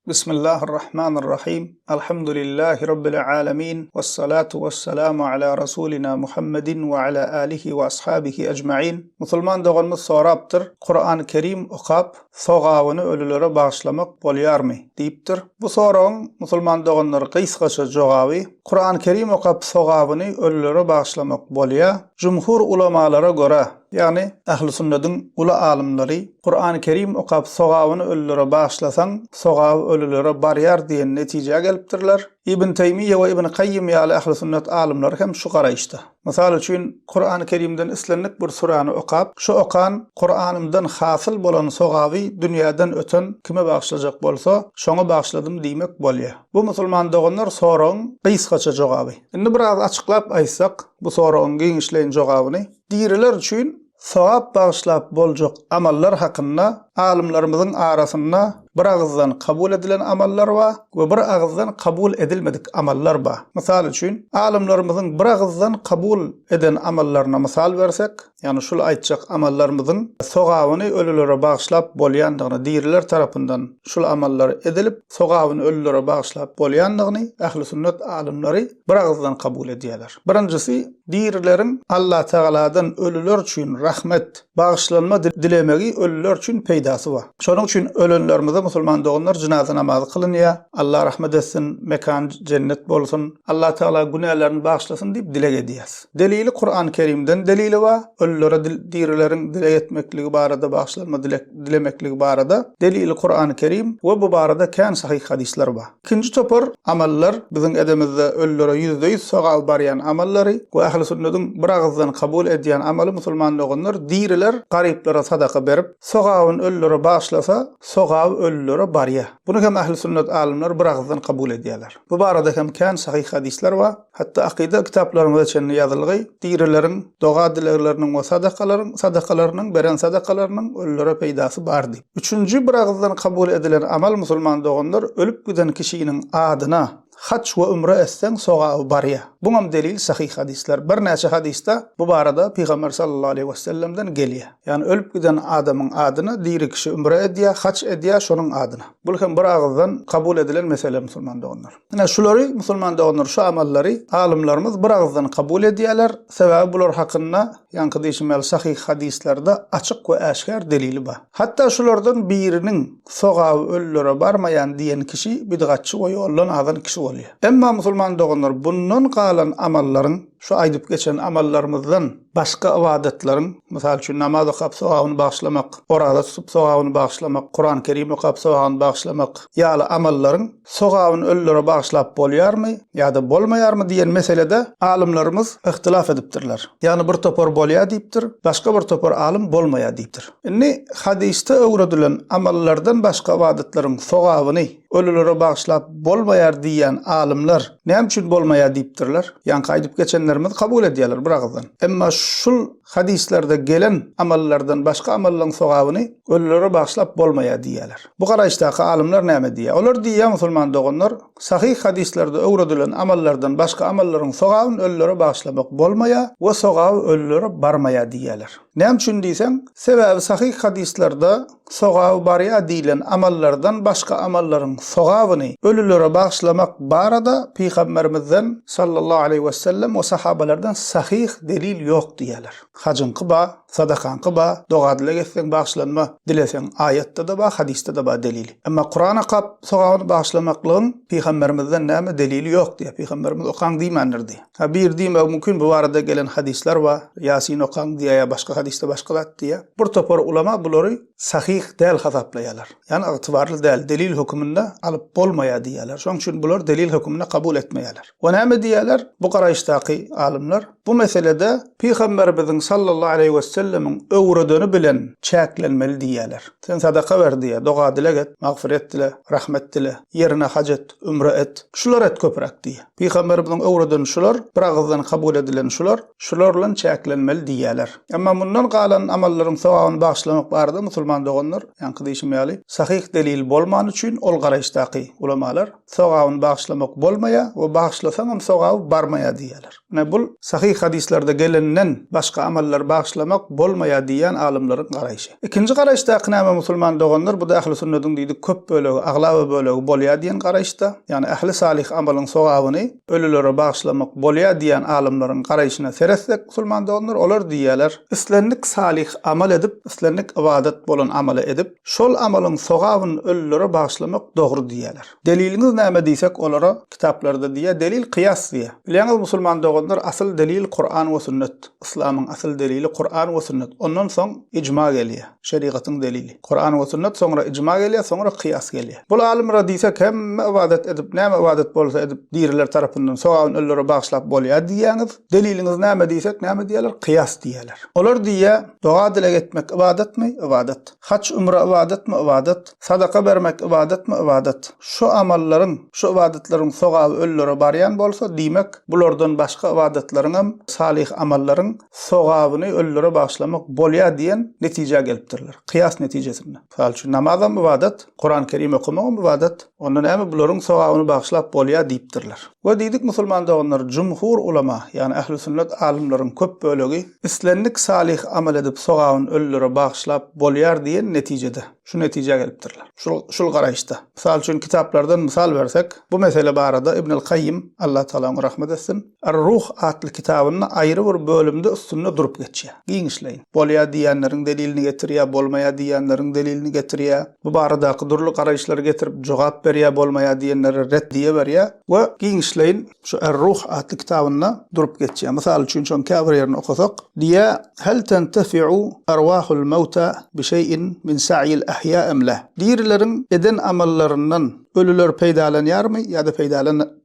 Bismillahir-Rahmanir-Rahim. Alhamdulillahi Rabbil alemin. Vessalatu vesselamu ala Rasulina Muhammedin we ala alihi we ashabihi ecmain. Musulman doganymyz sorapdyr, Kur'an-ı Kerim okap, sogabyny ölülere bagyşlamak bolýarmy? diýipdir. Bu soragyň musulman doganlar gysgaça jogaby, Kur'an-ı Kerim okap sogabyny ölülere bagyşlamak bolýar. Jumhur ulamalara görä, Ýagny, ähli sünnediň uly alymlary Kurany Kerim okap sogabyny ölülere bagyşlasaň, sogaby ölülere barýar diýen netijä gelipdirler. Ibn Teýmiýe we Ibn Kaýýym ýaly ähli sünnet alymlary hem şu garaýyşda. Mysal üçin, Kurany Kerimden islendik bir süräni okap, şu okan Kuranymdan hasyl bolan sogaby dünýäden öten kime bagyşlajak bolsa, şoňa bagyşladym diýmek bolýar. Bu musulman doganlar soragyň gysgaça jogaby. Indi biraz açyklap aýtsak, bu soragyň giňişleýin jogabyny. Diriler üçin sogap bagyşlap boljak amallar hakynda alymlarymyzyň arasynda bir agyzdan kabul edilen amallar bar we bir agyzdan kabul edilmedik amallar bar. Mysal üçin, alymlarymyzyň bir agyzdan kabul eden amallaryna mysal bersek, ýagny şul aýtjak amallarymyzyň sogabyny ölülere bagyşlap bolýandygyny, diriler tarapyndan şul amallar edilip, sogabyny ölülere bagyşlap bolýandygyny ähli-sünnet alymlary bir agyzdan kabul edýärler. Birinjisi, Dirileriň Allatagaladan ölüler üçin rahmet, bagyşlanma dilemegi ölüler üçin peýdasy bar. Şonuň üçin ölenlerimize musulman doganlar jynaza namazy kylynýar. Allah rahmet etsin, mekany jennet bolsun, Allatagala günälerini bagyşlasyn diýip dileg edýäs. Delili Kurany Kerimden delili bar, ölülere dirileriň dileg etmekligi barada bagyşlanma dilek dilemekligi barada delili Kurany Kerim we bu barada kän sahyh hadyslar bar. Ikinji topar amallar, biziň edemizde ölülere 100% sogap barýan amallary we ähli sünnediň bir agyzdan kabul edýän amaly musulman doganlar diriler garyplara sadaka berip, sogabyny ölülere bagyşlasa, sogaby ölülere barýar. Buny hem ähli sünnet alymlary bir agyzdan kabul edýärler. Bu barada hem kän sahyh hadyslar bar. Hatda akyda kitaplarymyza çenli ýazylgy, dirileriň doga-dilegleriniň we sadakalaryň, sadakalarynyň, beren sadakalarynyň ölülere peýdasy bar diýip. Üçünji bir agyzdan kabul edilen amal musulman doganlar ölüp giden kişiniň adyna haç we ümre etseň sogaby barýa. Buňam delil sahyh hadyslar. Birnäçe hadysda bu barada Pygamber sallallahu aleýhi wesellemden gelýä. Ýagny ölüp giden adamyň adyna diri kişi ümre edýä, haç edýä şonuň adyna. Bul hem bir agyzdan kabul edilen mesele musulman doganlar. Ine şulary musulman doganlar şu amallary alymlarymyz bir agyzdan kabul edýärler. Sebäbi bular hakynda ýaňky diýşim ýaly sahyh hadyslarda açyk we äşgär delili bar. Hatda şulardan biriniň sogaby ölülere barmaýan diýen kişi bidgatçy we ýoldan azan kişi bolýar. Emma musulman doganlar bundan galan amallaryň şu aýdyp geçen amallarymyzdan Başga ybadatlaryň, mysal üçin, namaz okap sogabyny bagyşlamak, oraza tutup sogabyny bagyşlamak, Kurany Kerim okap sogabyny bagyşlamak ýaly amallaryň sogabyny ölülere bagyşlap bolýarmy ýa-da bolmaýarmy diýen meselede alymlarymyz yhtylaf edipdirler. Ýagny bir topar bolýar diýipdir, başga bir topar alym bolmaýar diýipdir. Indi hadysda öwredilen amallardan başga ybadatlaryň sogabyny Ölülere bagyşlap bolmaýar diýýän alymlar näme üçin bolmaýar diýipdirler? Ýaňky aýdyp geçenlerimizi kabul edýärler bir agyzdan. Emma şul hadyslarda gelen amallardan başga amallaryň sogabyny ölülere bagyşlap bolmaýar diýýärler. Bu garaýyşdaky alymlar näme diýýär? Olar diýýär musulman doganlar, sahyh hadyslarda öwredilen amallardan başga amallaryň sogabyny ölülere bagyşlamak bolmaýar we sogaby ölülere barmaýar diýýärler. Näme üçin diýseň, sebäbi sahyh hadyslarda Sogaby barýa diýlen amallardan başga amallaryň sogabyny ölülere bagyşlamak barada Pygamberimizden, sallallahu aleýhi wesellem, we sahabalardan sahyh delil ýok diýýärler. Hajyňky ba, sadakaňky ba, doga-dileg etseň bagyşlanma dileseň aýatda-da ba, hadysda-da ba delili. Emma Kuran okap sogabyny bagyşlamaklygyň Pygamberimizden näme delili ýok diýýär. Pygamberimiz okaň diýmändir diýýär. Ha biri diýmegi mümkin bu barada gelen hadyslar bar, Ýasin okaň diýýär ýa başga hadysda başga zat diýýär. Bir topar ulama bulary sahyh däl hasaplaýarlar. Ýagny ygtybarly däl, delil höküminde alyp bolmaýar diýýärler. Şonuň üçin bular delil höküminde kabul etmeýärler. We näme diýýärler? Bu garaýyşdaky alymlar bu meselede Pygamberimiziň sallallahu aleýhi wesellemiň öwredeni bilen çäklenmeli diýýärler. Sen sadaka ber diýýär, doga-dileg et, magfyret dile, rahmet dile, ýerine haj et, ümre et. Şular et köpräk diýýär. Pygamberimiziň öwredeni şular, bir agyzdan kabul edilen şular, şular bilen çäklenmeli diýýärler. Emma mundan. Şundan galan amallaryň sogabyny bagyşlamak barada musulman doganlar, ýaňky diýşim ýaly, sahyh delil bolmany üçin ol garaýyşdaky ulamalar sogabyny bagyşlamak bolmaýar we bagyşlasaňam sogaby barmaýar diýýärler. Ine bul sahyh hadyslarda gelenden başga amallary bagyşlamak bolmaýar diýýän alymlaryň garaýşy. Ikinji garaýyşdaky näme musulman doganlar bu-da ähli sünnediň diýdik köp bölegi, aglaba bölegi bolýar diýen garaýyşda, ýagny ähli salyh amalyň sogabyny ölülere bagyşlamak bolýar diýýän alymlaryň garaýşyna seretsek musulman doganlar olar diýýärler, islendik salyh amal edip, islendik ybadat bolan amaly edip, şol amalyň sogabyny ölülere bagyşlamak dogry diýýärler. Deliliňiz näme diýsek olara kitaplarda diýýär delil kyýas diýýär. Bilýäňiz musulman doganlar asyl delil Kuran we sünnet. Yslamyň asyl delili Kuran we sünnet. Ondan soň ijma gelýär. Şerigatyň delili. Kuran we sünnet soňra ijma gelýär soňra kyýas gelýär. Bul alymlara diýsek hemme ybadat edip näme ybadat bolsa edip diriler tarapyndan sogabyny ölülere bagyşlap bolýar diýýäňiz. Deliliňiz näme diýsek näme diýýärler kyýas diýýärler. Olar diýýär doga dileg etmek ybadatmy? Ybadat. Haç ümre ybadatmy? Ybadat. Sadaka bermek ybadatmy? Ybadat. Şu amallaryň, şu ybadatlaryň sogaby ölülere barýan bolsa, diýmek, bulardan başga ybadatlaryňam, salyh amallaryň sogabyny ölülere bagyşlamak bolýar diýen netijä gelipdirler. Kyýas netijesinde. Mysal üçin, namazam ybadat, Kuran Kerim okamagam ybadat. Onda näme bularyň sogabyny bagyşlap bolýar diýipdirler. We diýdik musulman doganlar, jumhur ulama, ýagny ähli sünnet alymlaryň köp bölegi islendik salyh amal edip sogabyny ölülere bagyşlap bolýar diýen netijede, şu netijä gelipdirler. Şul, şul garaýyşda. Mysal üçin kitaplardan mysal bersek, bu mesele barada Ibnül Kaýýym, Allah Tagala oňa rahmet etsin, Ar-Ruh atly kitabynda aýry bir bölümde üstünde durup geçýär. Giňişleýin. Bolýar diýýänleriň delilini getirýär, bolmaýar diýýänleriň delilini getirýär. Bu baradaky dürli garaýyşlary getirip jogap berýär, bolmaýar diýenlere ret diýeberýär we giňişleýin şu Er-Ruh atly kitabynda durup geçýär. Mysal üçin şoň käbir ýerini okasak, diýýär, Hel tentefi'u arwahul mewta bi şeý'in min sa'ýil ahýa em la? Dirileriň eden amallaryndan ölüler peýdalanýarmy ýa-da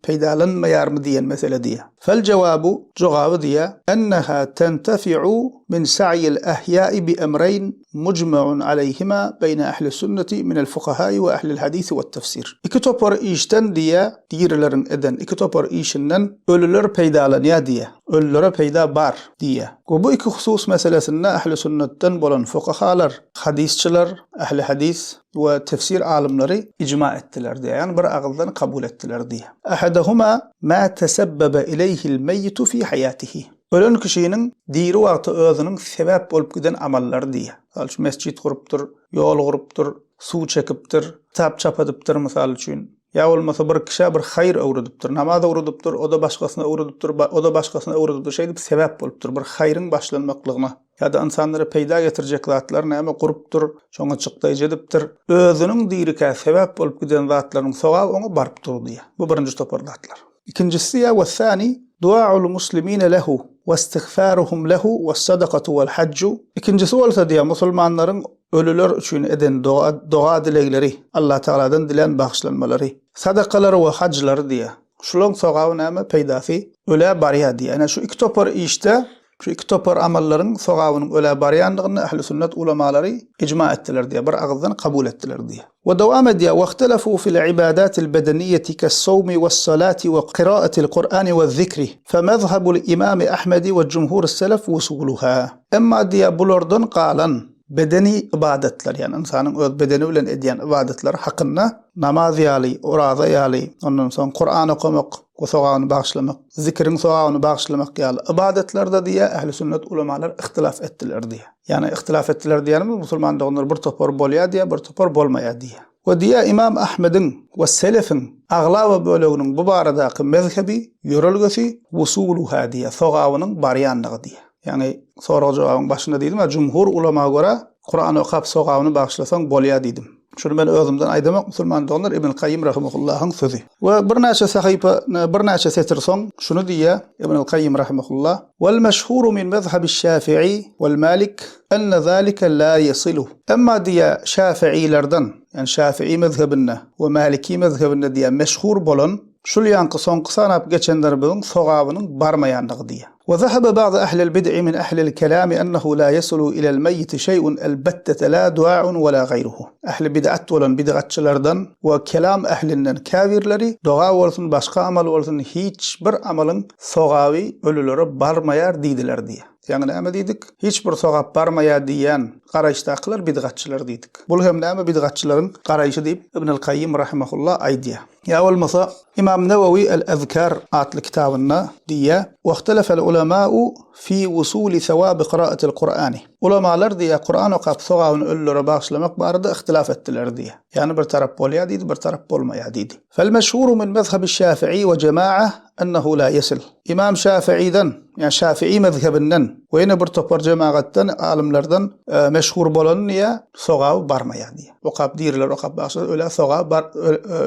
peýdalanmaýarmy diýen mesele diýýär. Fel jewabu, jogaby diýýär, enneha tentefi'u min sa'ýil ahýa'i bi emreýn mujma'un aleýhima beýne ehli sünneti minel fukahai we ehlil hadisi we tefsir. Iki topar işden diýýär, dirileriň eden iki topar işinden ölüler peýdalanýar diýýär. Ölülere peýda bar diýýär. We bu iki husus meselesinde ehli sünnetden bolan fukahalar, hadysçylar, ehli hadys, we tefsir alymlary ijma etdiler diýýär. Ýagny bir agyzdan kabul etdiler diýýär. Ahadahuma ma tesebbebe ileýhil meýitu fi haýatihi. Ölen kişiniň diri wagty özüniň sebäp bolup giden amallary diýýär. Mysal üçin mesjit gurupdyr, ýol gurupdyr, suw çekipdir, kitap çap edipdir mysal üçin. Ýa bolmasa bir kişä bir haýyr öwredipdir, namaz öwredipdir, o-da başgasyna öwredipdir, o-da başgasyna öwredipdir, şeýdip sebäp bolupdyr bir haýryň başlanmaklygyna. Ýa-da ynsanlara peýda getirjek zatlar näme gurupdyr, şoňa çykdaýjy edipdir. Özüniň dirikä sebäp bolup giden zatlarynyň sogaby oňa baryp dur diýýär. Bu birinji topar zatlar. Ikinjisi diýýär, Wes-sani, duaul muslimine lehu, westigfaruhum lehu, wes-sadakatu wel-hajju. Ikinjisi bolsa diýýär, musulmanlaryň ölüler üçin eden doga-dilegleri, Allatagaladan dilän bagyşlanmalary, sadakalary we hajlary diýýär. Şularyň sogaby näme, peýdasy ölä barýar diýýär. Ine şu iki topar işde Şu iki topar amallaryň sogabynyň ölä barýandygyny ähli sünnet ulamalary ijma etdiler diýýär, bir agyzdan kabul etdiler diýýär. We dowam edýär, Wahtelafu fil ibadatil bedeniýeti kes-sowmi wes-salati we kiraetil Kur'ani wez-zikri, fe mezhabul imami Ahmedi we jumhurus selef wusuluha. Emma diýýär, bulardan galan bedeni ybadatlar, ýagny ynsanyň öz bedeni bilen edýän ybadatlary hakynda namaz ýaly, oraza ýaly, ondan soň Kuran okamak we sogabyny bagyşlamak, zikiriň sogabyny bagyşlamak ýaly ybadatlarda diýýär, ähli sünnet ulamalar yhtylaf etdiler diýýär. Ýagny yhtylaf etdiler diýenimiz musulman doganlar bir topar bolýar diýýär, bir topar bolmaýar diýýär. We diýýär Ymam Ahmediň we selefiň aglaba böleginiň bu baradaky mezhebi, ýörelgesi wusuluha diýýär, sogabynyň barýanlygy diýýär. Ýagny sorag-jogabyň başynda diýdim-ä, jumhur ulama görä, Kuran okap sogabyny bagyşlasaň bolýar diýdim. Şuny men özümden aýdamok musulman doganlar, Ibn Kaýym rahimahullahyň sözi. We birnäçe sahypa, birnäçe setir soň şuny diýýär Ibn Kaýym rahimahullah, Wal meşhuru min mezhabiş Şafi'i wal Malik enne zalike la ýesilu. Emma diýýär Şafi'ilerden, ýagny Şafi'i mezhebinde we Maliki mezhebinde diýýär meşhur bolan şul ýaňky soňky sanap geçenlerimiziň sogabynyň barmaýandygy diýýär. We zehebe ba'du ehlil bid'i min ehlil kelami ennehu la yesulu ilel meýiti şeý'un elbettete la dua'un we la gaýruhu. Ehli bid'at bolan bidgatçylardan we kelam ehlinden käbirleri doga bolsun başga amal bolsun hiç bir amalyň sogaby ölülere barmaýar diýdiler diýýär. Ýaňy näme diýdik? Hiç bir sogap barmaýar diýýän garaýyşdakylar bidgatçylar diýdik. Bul hem näme bidgatçylaryň garaýşy diýip Ibnül Kaýýym rahimehullah aýdýar. Ýa bolmasa Ymam Newewi El-Ezkar atly kitabynda diýýär, Wahtelefel ulemau fi wusuli sewabi kyraatil Kur'ani. Ulamalar diýýär, Kuran okap sogabyny ölülere bagyşlamak barada yhtilaf etdiler diýýär. Ýagny bir tarap bolýar diýdi, bir tarap bolmaýar diýdi. Fel meşhuru min mezhebi Şafii we jema'a ennehu la yesil. Ymam Şafiiden, ýagny Şafii mezhebinden we ýene bir topar jemagatdan, alymlardan meşhur bolany diýýär, sogaby barmaýar diýýär. Okap diriler okap bagyşlasa ölä sogaby bar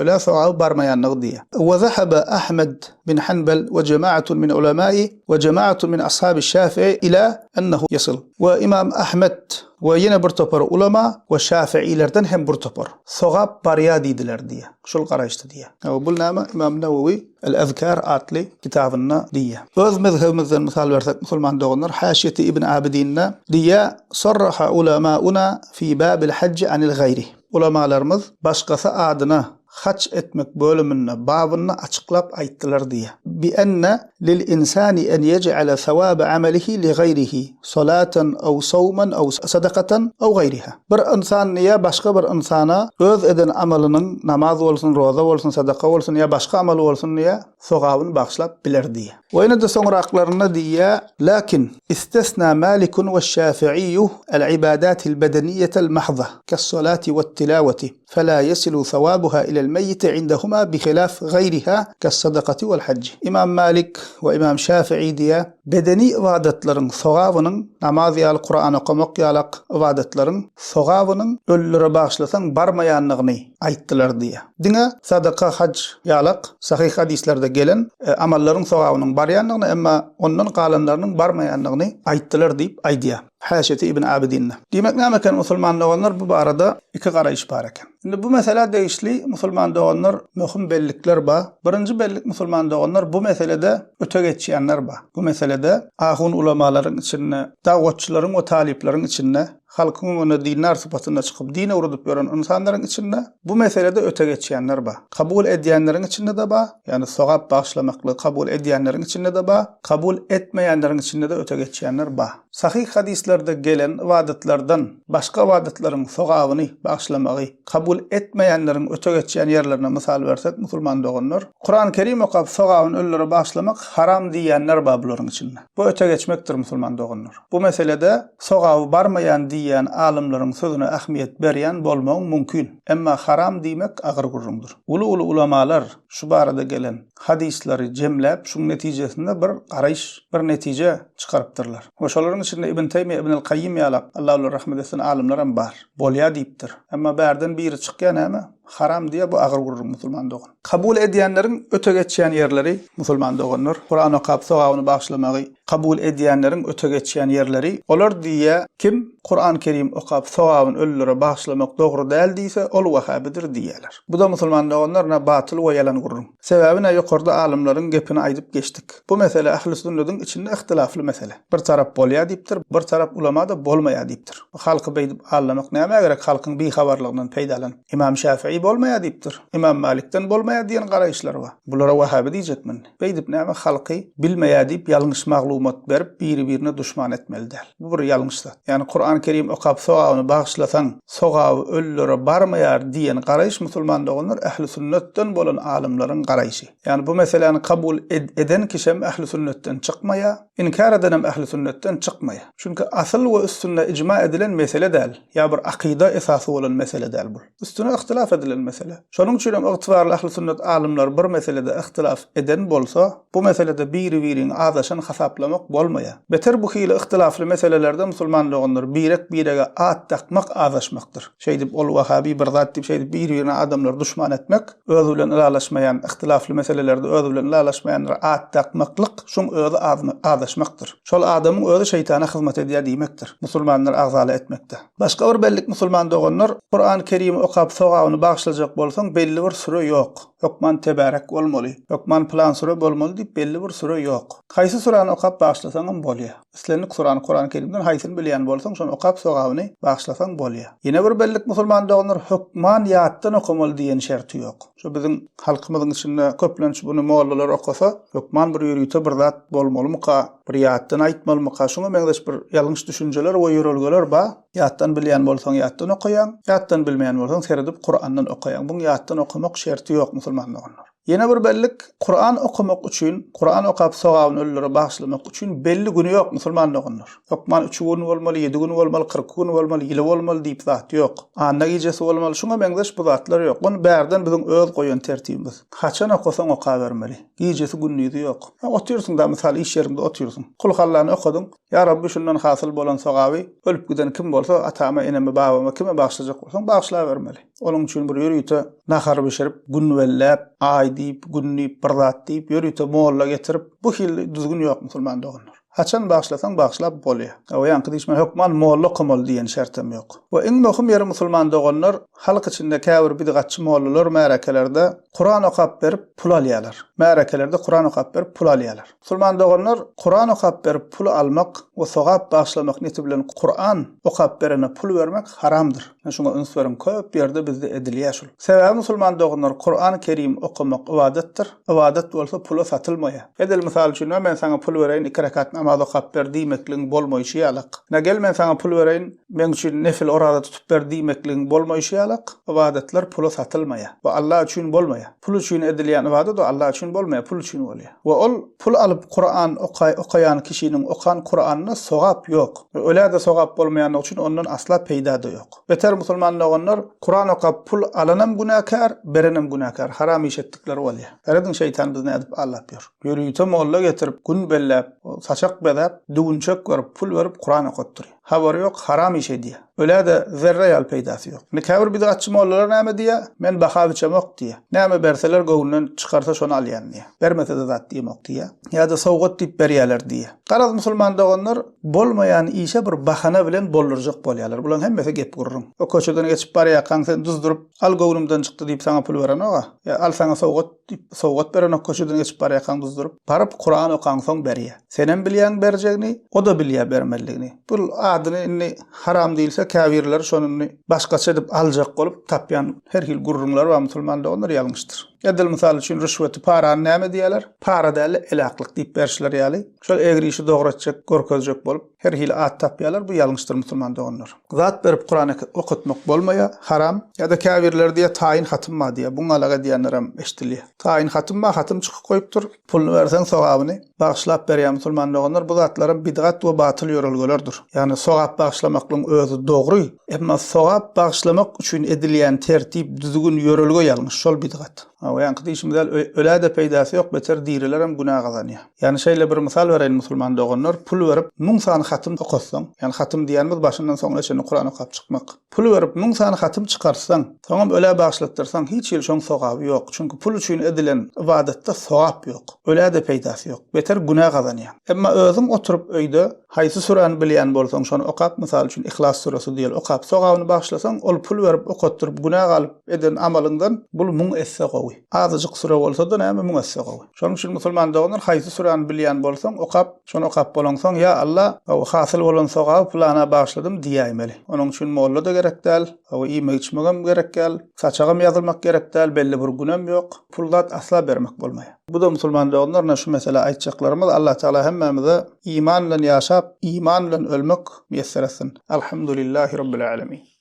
ölä sogaby barmaýandygy diýýär. We zehebe Ahmed bin Hanbel we jemaatun min ulemai we jemaatun min ashabi Şafii ila ennehu yesil. We Ymam Ahmed we ýene bir topar ulema we Şafiilerden hem bir topar sogap barýar diýdiler diýýär. Şul garaýyşda diýýär. Hawa bul näme Ymam Newewi El-Ezkar atly kitabynda diýýär. Öz mezhebimizden mysal bersek musulman doganlar Haşiýeti Ibn Abidinde diýýär, Sarraha ulemauna fi babil hajji anil gaýri. Ulamalarymyz başgasy adyna haç etmek bölüminde, babynda açyklap aýtdylar diýýär. Bi enne lil insani en ýej'ale sawabe amelihi li gaýrihi, salatan aw sawman aw sadakatan aw gaýriha. Bir ynsan diýýär başga bir ynsana öz eden amalynyň, namaz bolsun, roza bolsun, sadaka bolsun ýa başga amal bolsun diýýär, sogabyny bagyşlap biler diýýär. We ýene-de soňraklarynda diýýär, Lakin, istesna Malikun weş-Şafi'iyyu el-ibadatil bedeniýetel mahza, kes-salati wet-tilawati, fela yesilu sawabuha ilel meýiti indehuma bihilaf gaýriha kes-sadakati wel-hajji. Ymam Malik we Ymam Şafi'i diýýär, Bedeni ybadatlaryň sogabynyň, namaz ýaly, Kuran okamak ýalak ybadatlaryň sogabynyň ölülere bagyşlasaň barmaýandygyny aýtdylar diýýär. Diňe sadaka, haj ýalak sahyh hadyslarda gelen amallaryň sogabynyň barýandygyny, emma ondan galanlarynyň barmaýandygyny aýtdylar diýip aýdýar. Häşiýeti Ibn Abidinde. Diýmek näme eken musulman doganlar bu barada iki garaýyş bar eken. Indi bu meselä degişli musulman doganlar möhüm bellikler bar. Birinji bellik musulman doganlar bu meselede öte geçýänler bar. Bu meselede ahun ulamalaryň içinde, dagwatçylaryň we talyplaryň içinde, halkyň öňünde dindar sypatynda çykyp din öwredip ýören ynsanlaryň içinde bu meselede öte geçýänler bar. Kabul edýänleriň içinde-de bar, ýagny sogap bagyşlamaklygy kabul edýänleriň içinde-de bar, kabul etmeýänleriň içinde-de öte geçýänler bar. Sahyh hadyslarda gelen ybadatlardan başga ybadatlaryň sogabyny bagyşlamagy kabul etmeýänleriň öte geçýän ýerlerine mysal bersek musulman doganlar, Kuran Kerim okap sogabyny ölülere bagyşlamak haram diýýänler bar bularyň içinde. Bu öte geçmekdir musulman doganlar. Bu meselede sogaby barmaýan diýýän alymlaryň sözüne ähmiýet berýän bolmagyň mümkin. Emma haram diýmek agyr gürrüňdir. Uly-uly ulamalar şu barada gelen hadyslary jemläp şuň netijesinde bir garaýyş, bir netije çykarypdyrlar. We şolaryň içinde Ibn Teýmiýe, Ibn el-Kaýýym ýalak, Allah olara rahmet etsin, alymlaram bar. Bolýa diýipdir. Emma bärden biri çykýa näme? Haram diýýä, bu agyr gürrüň musulman dogan. Kabul edýänleriň öte geçýän ýerleri, musulman doganlar, Kuran okap sogabyny bagyşlamagy kabul edýänleriň öte geçýän ýerleri, olar diýýä, kim Kuran Kerim okap sogabyny ölülere bagyşlamak dogry däl diýse, ol wahabidir diýýäler. Bu-da musulman doganlar na batyl we ýalan gürrüň. Sebäbi ne ýokarda alymlaryň gepini aýdyp geçdik. Bu mesele ähli sünnediň içinde yhtylafly mesele. Bir tarap bolýar diýipdir, bir tarap ulama-da bolmaýar diýipdir. Bu halky beýdip aldamak nämä gerek halkyň bihabarlygyndan peýdalanyp. Ymam Şäfi'i bolmaýar diýipdir. Ymam Malikden bolmaýar diýen garaýyşlar bar. Bulara wahabi diýjek men. Beýdip näme halky bilmeýär diýip ýalňyş maglumat berip biri-birine duşman etmeli däl. Bu bir ýalňyş zat. Ýagny Kuran Kerim okap sogabyny bagyşlasaň sogaby ölülere barmaýar diýen garaýyş musulman doganlar ähli sünnetden bolan alymlaryň garaýşy. Ýagny bu meseläni kabul eden kişem ähli sünnetden çykmaýar, inkär edenem ähli sünnetden çykmaýar. Çünki asyl we üstünde ijma edilen mesele däl, ýa bir akyda esasy bolan mesele däl bul. Üstüne yhtylaf edilen mesele. Şonuň üçin hem ygtybarly ähli sünnet alymlary bir meselede yhtylaf eden bolsa, bu meselede biri-biriňi azaşan hasaplamak bolmaýar. Beter bu hili yhtylafly meselelerde musulman doganlar birek-birege at dakmak azaşmakdyr. Şeýdip ol wahabi bir zat diýip şeýdip biri-birine adamlary duşman etmek, özi bilen ylalaşmaýan yhtylafly meselelerde özi bilen ylalaşmaýanlara at dakmaklyk şuň özi azaşmakdyr. Şol adamyň özi şeýtana hyzmat edýär diýmekdir. Musulmanlary agzala etmekde. Başga bir bellik musulman doganlar, Kuran Kerimi okap sogabyny bagyşlajak bolsaň belli bir süre ýok. Hökman Tebärek bolmaly, hökman pylan süre bolmaly diýip belli bir süre ýok. Haýsy süräni okap. okap bagyşlasaňam bolýar. Islendik surany Kurany Kerimden haýsyny bilýän bolsaň şony okap sogabyny bagyşlasaň bolýar. Ýene bir bellik musulman doganlar hökman ýatdan okamaly diýen şerti ýok. Şu biziň halkymyzyň içinde köplenç buny mollalar okasa hökman bir ýörite bir zat bolmalymyka, bir ýatdan aýtmalymyka şuňa meňzeş bir ýalňyş düşünjeler we ýörelgeler bar. Ýatdan bilýän bolsaň ýatdan okaýaň, ýatdan bilmeýän bolsaň seredip Kurandan okaýaň. Buň ýatdan okamak şerti ýok musulman doganlar. Ýene bir bellik, Kuran okamak üçin, Kuran okap sogabyny ölülere bagyşlamak üçin belli güni ýok musulman doganlar. Hökman üçi gün bolmaly, ýedi gün bolmaly, 42 gün bolmaly, ýyly bolmaly diýip zat ýok. Anna gijesi bolmaly, şuňa meňzeş bu zatlar ýok. Ony bärden biziň öz goýan tertibimiz. Haçan okasaň okabermeli. Gijesi gündizi ýok. Otyrsyň-da mysal iş ýeriňde otyrsyň. Kulhallany okadyň. Ýa Rabbi şundan hasyl bolan sogaby ölüp giden kim bolsa atama, eneme, babama kime bagyşlajak bolsaň bagyşlabermeli. Onuň üçin bir ýörite nahar bişirip, gün belläp, aý diýip, gün diýip, bir zat diýip, ýörite molla getirip, bu hili düzgün ýok musulman doganlar. Haçan bagyşlasaň bagyşlap bolýar. O ýaňky diýişime hökman molla okamaly diýen şertem ýok. We iň möhüm ýeri musulman doganlar, halk içinde käbir bidgatçy mollalar märekelerde Kuran okap berip pul alýarlar. Märekelerde Kuran okap berip pul alýarlar. Musulman doganlar, Kuran okap berip pul almak we sogap bagyşlamak niýeti bilen Kuran okap berene pul bermek haramdyr. Ine şuňa üns beriň, köp ýerde bizde edilýär şul. Sebäbi musulman doganlar, Kuran Kerim okamak ybadatdyr, ybadat bolsa pula satylmaýar. Edil mysal üçin, men saňa pul bereýin iki rekat namaz okap ber diýmekligiň bolmaýşy ýalak. Ine gel men saňa pul bereýin, meň üçin nefil oraza tutup ber diýmekligiň bolmaýşy ýalak, ybadatlar pula satylmaýar we Allah üçin bolmaýar. Pul üçin edilýän ybadat o Allah üçin bolmaýar, pul üçin bolýar. We ol pul alyp Kuran okaýan kişiniň okan Kuranyna sogap ýok. We ölä-de sogap bolmaýanlygy üçin ondan asla peýda-da ýok. Beter musulman doganlar, Kuran okap pul alanam günäkär, berenem günäkär, haram iş etdikleri bolýar. Serediň şeýtan bizi nädip aldap ýör. Ýörite molla getirip, gün belläp, saçak bezäp, düwünçek berip, pul berip Kuran okatdyrýar. Habary ýok, haram iş edýär. Ölä-de zerre ýaly peýdasy ýok. Indi käbir bidgatçy mollalar näme diýýär? Men baha biçemok diýýär. Näme berseler göwnünden çykarsa şony alýan diýýär. Bermese-de zat diýemok diýýär. Ýa-da sowgat diýip berýärler diýýär. Garaz musulman doganlar bolmaýan işe bir bahana bilen boldurjak bolýarlar. Bularyň hemmesi gep-gürrüň. O köçeden geçip barýarkaň sen duzduryp, al göwnümden çykdy diýip saňa pul berenok-a. Ýa al saňa sowgat diýip sowgat berenok köçeden geçip barýarkaň duzduryp. Baryp Kuran okaňsoň berýär. Senem bilýäň berjegini, o-da bilýär bermelidigini. Bul adyny indi haram diýilse käbirleri şony indi başgaça edip aljak bolup tapýan her hili gürrüňler bar musulman doganlar ýalňyşdyr. Edil mysal üçin rüşweti parany näme diýýärler? Para dälde elaklyk diýip berişleri ýaly şol egri işi dogry etjek görkezjek bolup her hili at tapýarlar bu ýalňyşdyr musulman doganlar. Zat berip Kuran okatmak bolmaýar haram ýa-da käbirleri diýýär taýyn hatym bar diýýär buňalak edýänlerem eşdilýär. Taýyn hatym bar hatym çykyp goýupdyr. Puluny berseň sogabyny bagyşlap berýär musulman doganlar bu zatlaram bidgat we batyl ýörelgelerdir. Ýagny sogap bagyşlamaklygyň özi dogry, emma sogap bagyşlamak üçin edilýän tertip, düzgün, ýörelge ýalňyş, şol bidgat. Hawa ýaňky diýşimiz ýaly ölä-de peýdasy ýok, beter dirilerem günä gazanýar. Ýagny şeýle bir mysal bereýin musulman doganlar, pul berip müň sany hatym okatsaň, ýagny hatym diýýänimiz başyndan soňuna çenli Kuran okap çykmak. Pul berip müň sany hatym çykartsaň, soňam ölä bagyşlatdyrsaň hiç hili şoň sogaby ýok. Çünki pul üçin edilen ybadatda sogap ýok. Ölä-de peýdasy ýok. Beter günä gazanýaň. Emma özüň oturyp öýde haýsy süräni bilýän bolsaň şony okap mysal üçin Yhlas süresi diýeli okap sogabyny bagyşlasaň ol pul berip okatdyryp günä galyp eden amalyňdan bul müň esse gowy. Azajyk süre bolsa-da näme müň esse gowy. Şonuň üçin musulman doganlar haýsy süräni bilýän bolsaň okap Şony okap bolaňsoň, Ýa Alla, hawa, hasyl bolan sogaby pylana bagyşladym diýäýmeli. Onuň üçin molla-da gerek däl, hawa, iýmek-içmegem gerek däl, saçagam ýazylmak gerek däl, belli bir günem ýok. Pul zat asla bermek bolmaýar. Bu-da musulman doganlar, ine şu mesele aýtjaklarymyz. Allatagala hemmämize iman bilen ýaşap, iman bilen ölmek miýesser etsin. Alhamdulillahi Rabbil Alemin.